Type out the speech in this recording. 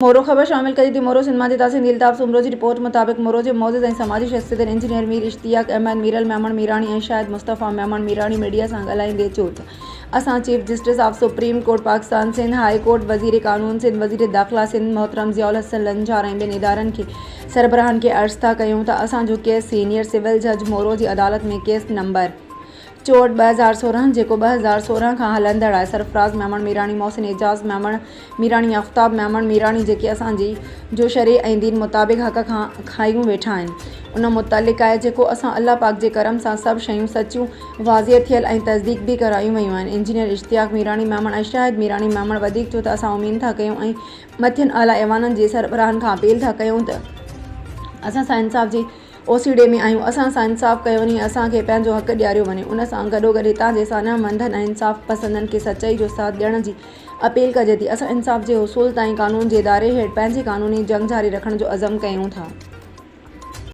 مورو، خبر شامل ڪجي ٿي مورو سنڌ مان جتان سنڌي الطاف سومرو جي رپورٽ مطابق مورو جي معزز ۽ سماجي شخصيتن انجنيئر مير اشتياق احمد ميرل ميمڻ ميراڻي ۽ شاهد مصطفيٰ ميمڻ ميراڻي ميڊيا سان ڳالهائيندي چيو ته اسان chief justice of supreme court Pakistan Sindh high court وزير قانون سنڌ وزير داخلا سنڌ محترم ضياء الحسن لنجار ۽ ٻين ادارن کي سربراهن کي عرض ٿا ڪيون ته اسان جو ڪيس سينيئر سول جج مورو جي عدالت ۾ ڪيس نمبر چوٽ 2016 جيڪو 2016 کان هلندڙ آهي سرفراز ميمڻ ميراڻي محسن اعجاز ميمڻ ميراڻي آفتاب ميمڻ ميراڻي جيڪي اسان جي جو شرع ۽ دين مطابق حق کان کايون ويٺا آهن ان متعلق آهي جيڪو اسان الله پاڪ جي ڪرم سان سڀ شيون سچيون واضح ٿيل ۽ تصديق به ڪرايون ويون آهن انجنيئر اشتياق ميراڻي ميمڻ ۽ شاهد ميراڻي ميمڻ وڌيڪ چيو ته اسان اميد ٿا ڪيون ۽ مٿين اعليٰ ايوانن جي سربراهن کان اپيل ٿا ڪيون ته اسان سان انصاف جي اوسيڙي ۾ آهيون، اسان سان انصاف ڪيو وڃي ۽ اسان کي پنهنجو حق ڏياريو وڃي. ان سان گڏوگڏ هتان جي ساڃاهه مندن ۽ انصاف پسندن کي سچائي جو ساٿ ڏيڻ جي اپيل ڪجي ٿي. اسان انصاف جي حصول تائين قانون جي اداري هيٺ پنهنجي قانوني جنگ جاري رکڻ جو عزم ڪيون ٿا.